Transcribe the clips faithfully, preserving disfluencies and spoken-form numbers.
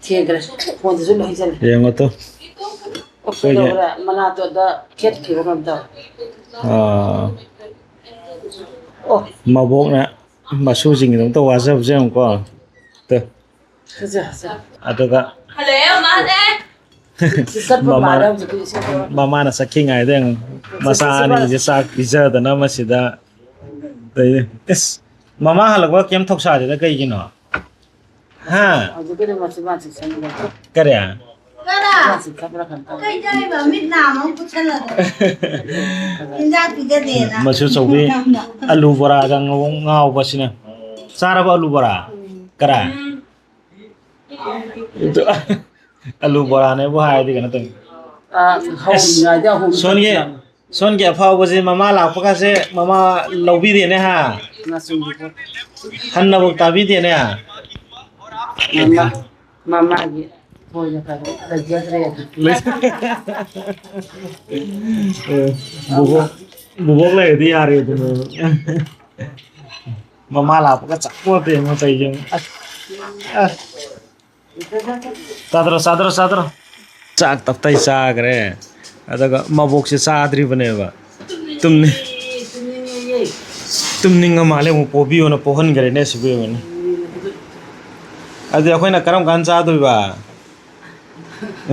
ꯊꯦꯡꯈ꯭ꯔꯦ꯫ ꯐꯣꯟꯗꯨꯁꯨ ꯂꯣꯏ ꯍꯩꯖꯜꯂꯦ꯫ ꯌꯦꯡꯉꯣ ꯇꯨ꯫ ꯑꯣ, ꯑꯩꯈꯣꯏꯒꯤ ꯀꯩꯗꯧꯔꯦ? ꯃꯅꯥꯇꯣꯟꯗ ꯈꯦꯠꯈꯤꯕ ꯀꯩꯅꯣꯝ ꯇꯧꯔꯦ꯫ ꯑꯥ꯫ ꯑꯣ꯫ ꯃꯕꯣꯛꯅ ꯃꯁꯨꯁꯤꯡꯒꯤꯗꯃꯛꯇ ꯋꯥꯖꯕꯁꯦ ꯌꯦꯡꯉꯨꯀꯣ꯫ ꯇꯨ꯫ ꯐꯖ, ꯐꯖ꯫ ꯑꯗꯨꯒ ꯍꯜꯂꯛꯑꯦ, ꯃꯥꯅꯦ꯫ ꯁꯤ ꯆꯠꯄ ꯃꯃꯥ-, ꯃꯥꯜꯂꯦ ꯍꯧꯖꯤꯛꯀꯤ ꯏꯁꯩꯗꯣ꯫ ꯃꯃꯥꯅ ꯆꯠꯈꯤꯉꯩꯗ ꯌꯦꯡꯉꯨ꯫ ꯁꯤ, ꯃꯆꯥ ꯁꯤ, ꯁꯤ, ꯑꯅꯤꯁꯦ ꯆꯥꯛ ꯄꯤꯖꯗꯅ ꯃꯁꯤꯗ꯫ ꯑꯗꯩꯗꯤ, ꯏꯁ, ꯃꯃꯥ ꯍꯜꯂꯛꯄ ꯀꯩꯝ ꯊꯧꯁꯥꯗꯦꯗ ꯀꯩꯒꯤꯅꯣ? ꯍꯥ? ꯍꯧꯖꯤꯛꯀꯤꯗꯤ ꯃꯆꯤꯟ ꯃꯆꯤꯟ ꯁꯪꯕ꯫ ꯀꯔꯤ? ꯃꯆꯤꯟ ꯁꯪꯕ꯭ꯔꯥ ꯀꯩꯅꯣ ꯇꯧꯋꯦ꯫ ꯀꯩ ꯆꯥꯏꯕ? ꯃꯤꯠ ꯅꯥ ꯑꯃ ꯄꯨꯁꯜꯂꯗꯅ꯫ ꯏꯟꯖꯥꯡ ꯄꯤꯖꯗꯦꯅ꯫ ꯃꯁꯨ ꯆꯧꯕꯤ ꯑꯂꯨ ꯕꯣꯔꯥꯒ ꯉꯧ-, ꯉꯥꯎꯕꯁꯤꯅ꯫ ꯆꯥꯔꯕ ꯑꯂꯨ ꯕꯣꯔꯥ? ꯀꯔꯥ? ꯑꯗꯨ ꯑꯂꯨ ꯕꯣꯔꯥꯅꯦꯕꯨ ꯍꯥꯏꯔꯗꯤ ꯀꯩꯅꯣ ꯇꯧꯅꯤ꯫ ꯑꯥ, ꯑꯁ, ꯍꯧꯔꯤꯉꯩꯗ ꯑꯍꯨꯝ ꯁꯣꯟꯒꯤ ꯆꯠꯈꯤꯕ꯫ ꯁꯣꯟꯒꯤ ꯑꯐꯥꯎꯕꯁꯦ ꯃꯃꯥ ꯂꯥꯛꯄꯒꯁꯦ ꯃꯃꯥ ꯂꯧꯕꯤꯗꯦꯅꯦ ꯍꯥ? ꯃꯆꯨꯝꯗꯨꯀꯣ꯫ ꯍꯟꯅꯕꯨꯛ ꯇꯥꯕꯤꯗꯦꯅꯦ꯫ ꯃꯃꯥ, ꯃꯃꯥꯒꯤ ꯊꯣꯏꯅ ꯀꯩꯅꯣ ꯂꯩꯖꯗ꯭ꯔꯦ꯫ ꯂꯩ-, ꯑꯦ, ꯕꯨꯕꯣꯛ, ꯕꯨꯕꯣꯛ ꯂꯩꯔꯗꯤ ꯌꯥꯔꯦ ꯑꯗꯨꯅꯦ꯫ ꯃꯃꯥ ꯂꯥꯛꯄꯒ ꯆꯞ ꯃꯥꯟꯅꯩ ꯃꯣꯏ ꯇꯧꯔꯤꯁꯦ꯫ ꯑꯁ, ꯑꯁ꯫ ꯆꯥꯗ꯭ꯔꯣ, ꯆꯥꯗ꯭ꯔꯣ, ꯆꯥꯗ꯭ꯔꯣ? ꯆꯥꯛ ꯇꯞꯇꯥꯏ ꯆꯥꯈ꯭ꯔꯦ꯫ ꯑꯗꯨꯒ ꯃꯕꯣꯛꯁꯦ ꯆꯥꯗ꯭ꯔꯤꯕꯅꯦꯕ꯫ ꯇꯨꯝꯅꯤꯡ-, ꯇꯨꯝꯅꯤꯡꯉ ꯃꯥꯜꯂꯦ, ꯑꯃꯨꯛ ꯄꯣꯕꯤꯌꯣꯅ ꯄꯣꯍꯟꯈ꯭ꯔꯦꯅꯦ ꯁꯤꯕꯨ ꯌꯦꯡꯉꯨꯅꯦ꯫ ꯑꯗꯨꯗꯤ ꯑꯩꯈꯣꯏꯅ ꯀꯔꯝ ꯀꯥꯟꯗ ꯆꯥꯗꯣꯏꯕ?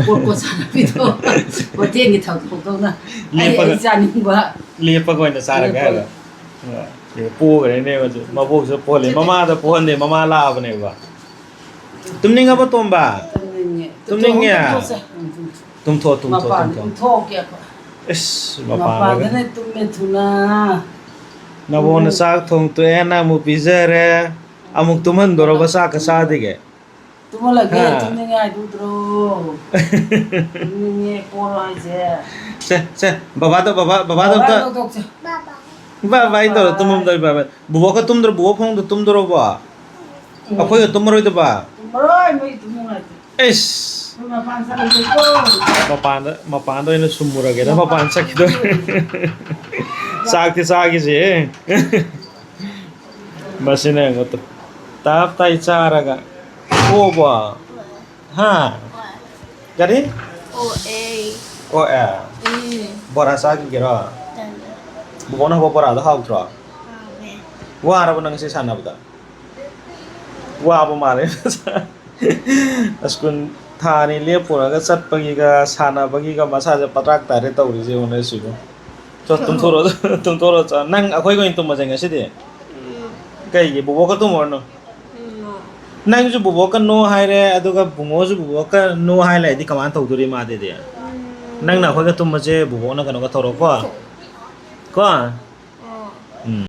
ꯄꯣꯠ ꯄꯣꯠ ꯁꯥꯟꯅꯕꯤꯗꯣ꯫ ꯍꯣꯇꯦꯜꯒꯤ ꯊꯧꯗꯣꯛꯇꯧꯅ꯫ ꯑꯩ, ꯂꯦꯞꯄꯒ, ꯑꯩ ꯆꯥꯅꯤꯡꯕ꯫ ꯂꯦꯞꯄꯒ ꯑꯣꯏꯅ ꯆꯥꯔꯒꯦ ꯂꯦꯞꯄꯒ꯫ ꯍꯥꯏꯕ? ꯑ, ꯄꯣꯈ꯭ꯔꯦꯅꯦ ꯃꯁꯤ꯫ ꯃꯕꯣꯛꯁꯤꯗ ꯄꯣꯍꯜꯂꯦ꯫ ꯃꯃꯥꯗ ꯄꯣꯍꯟꯗꯦ꯫ ꯃꯃꯥ ꯂꯥꯛꯑꯕꯅꯦꯕ꯫ ꯇꯨꯝꯅꯤꯡꯉꯕ, ꯇꯣꯝꯕ? ꯇꯨꯝꯅꯤꯡꯉꯦ꯫ ꯇꯨꯝꯅꯤꯡꯉꯦ? ꯇꯨꯝꯊꯣꯛꯁꯦ꯫ ꯎꯝ, ꯎꯝ꯫ ꯇꯨꯝꯊꯣꯛꯑꯣ, ꯇꯨꯝꯊꯣꯛꯑꯣ, ꯃꯄꯥꯟꯗ ꯇꯨꯝꯊꯣꯛꯑꯣ꯫ ꯏꯟꯊꯣꯛꯀꯦ ꯑꯩꯈꯣꯏ꯫ ꯏꯁ, ꯃꯄꯥꯟꯗꯒ꯫ ꯃꯄꯥꯟꯗꯅ ꯇꯨꯝꯃꯦ ꯊꯨꯅ꯫ ꯅꯕꯣꯛꯅ ꯎꯝ꯫ ꯆꯥꯛ ꯊꯣꯡ ꯇꯣꯛꯑꯦ, ꯅꯪ ꯑꯃꯨꯛ ꯄꯤꯖꯔꯦ꯫ ꯑꯃꯨꯛ ꯇꯨꯝꯍꯟꯗꯣꯔꯕ ꯆꯥꯛꯀ ꯆꯥꯗꯒꯦ? ꯇꯨꯝꯍꯜꯂꯒꯦ, ꯍꯥ? ꯇꯨꯝꯅꯤꯡꯉꯦ ꯍꯥꯏꯗꯨꯗ꯭ꯔꯣ? ꯇꯨꯝꯅꯤꯡꯉꯦ, ꯄꯣꯔꯣ ꯍꯥꯏꯁꯦ꯫ ꯁꯦ, ꯁꯦ, ꯕꯕꯥꯗꯣ, ꯕꯕꯥ, ꯕꯕꯥꯗꯣ ꯕꯕꯥ ꯑꯝꯇ ꯀꯧꯊꯣꯛꯁꯦ꯫ ꯕꯥꯏ, ꯕꯥꯏ ꯇꯧꯔꯣ, ꯇꯨꯝꯃꯝꯗꯥꯏ ꯕꯥꯏ, ꯕꯥꯏ꯫ ꯕꯨꯕꯣꯛꯀ ꯇꯨꯝꯗ꯭ꯔꯣ? ꯕꯨꯕꯣꯛ ꯐꯃꯨꯡꯗ ꯇꯨꯝꯗꯣꯔꯕꯣ? ꯎꯝ꯫ ꯑꯩꯈꯣꯏꯒ ꯇꯨꯝꯃꯔꯣꯏꯗꯕ? ꯇꯨꯝꯃꯔꯣꯏ, ꯃꯣꯏ ꯇꯨꯝ ꯅꯨꯡꯉꯥꯏꯇꯦ꯫ ꯏꯁ! ꯑꯩꯈꯣꯏ ꯃꯄꯥꯟ ꯆꯠꯂꯨꯁꯦꯀꯣ꯫ ꯃꯄꯥꯟꯗ, ꯃꯄꯥꯟꯗ ꯑꯣꯏꯅ ꯁꯨꯝꯃꯨꯔꯒꯦꯗ, ꯃꯄꯥꯟ ꯆꯠꯈꯤꯗꯣꯔꯦ꯫ ꯆꯥꯛꯇꯤ ꯆꯥꯈꯤꯁꯦ꯫ ꯃꯁꯤꯅ ꯌꯦꯡꯉꯣ ꯇꯨ꯫ ꯇꯞ ꯇꯥꯏ ꯆꯥꯔꯒ꯫ ꯄꯣꯕꯣ? ꯍꯥ? ꯀꯔꯤ? ꯑꯣ ꯑꯦ꯫ ꯑꯣ ꯑꯦ꯫ ꯎꯝ꯫ ꯕꯣꯔꯥ ꯆꯥꯈꯤꯒꯦꯔꯣ? ꯇꯜꯂꯦ꯫ ꯕꯣꯕꯣꯛꯅ ꯍꯧꯕ ꯕꯣꯔꯥꯗꯣ ꯍꯥꯎꯇ꯭ꯔꯣ? ꯍꯥꯎꯋꯦ꯫ ꯋꯥꯔꯕ ꯅꯪ ꯁꯤ ꯁꯥꯟꯅꯕꯗ? ꯋꯥꯕ ꯃꯥꯜꯂꯦ꯫ ꯁ꯭ꯀꯨꯜ ꯊꯥ ꯑꯅꯤ ꯂꯦꯞꯄꯨꯔꯒ ꯆꯠꯄꯒꯤꯒ ꯁꯥꯟꯅꯕꯒꯤꯒ ꯃꯁꯥꯁꯦ ꯄꯇ꯭ꯔꯥꯛ ꯇꯥꯔꯦ ꯇꯧꯔꯤꯁꯦ, ꯌꯦꯡꯉꯨꯅꯦ ꯁꯤꯕꯨ꯫ ꯆꯣ, ꯇꯨꯝꯊꯣꯔꯛꯑꯣ, ꯇꯨꯝꯊꯣꯔꯛꯑꯣ, ꯆꯣ꯫ ꯅꯪ ꯑꯩꯈꯣꯏꯒ ꯑꯣꯏꯅ ꯇꯨꯝꯃꯁꯦ ꯉꯁꯤꯗꯤ꯫ ꯎꯝ꯫ ꯀꯩꯒꯤ? ꯕꯣꯕꯣꯛꯀ ꯇꯨꯝꯃꯨꯔꯅꯨ꯫ ꯎꯝ, no꯫ ꯅꯪꯁꯨ ꯕꯣꯕꯣꯛꯀ no ꯍꯥꯏꯔꯦ, ꯑꯗꯨꯒ ꯕꯨꯡꯉꯣꯁꯨ ꯕꯣꯕꯣꯛꯀ no ꯍꯥꯏ ꯂꯩꯔꯗꯤ ꯀꯃꯥꯏꯅ ꯇꯧꯗꯣꯔꯤ ꯃꯥꯗꯤ? ꯎꯝ꯫ ꯅꯪꯅ ꯑꯩꯈꯣꯏꯒ ꯇꯨꯝꯃꯁꯦ, ꯕꯣꯕꯣꯛꯅ ꯀꯩꯅꯣꯒ ꯇꯧꯔꯣꯀꯣ꯫ ꯀꯣ?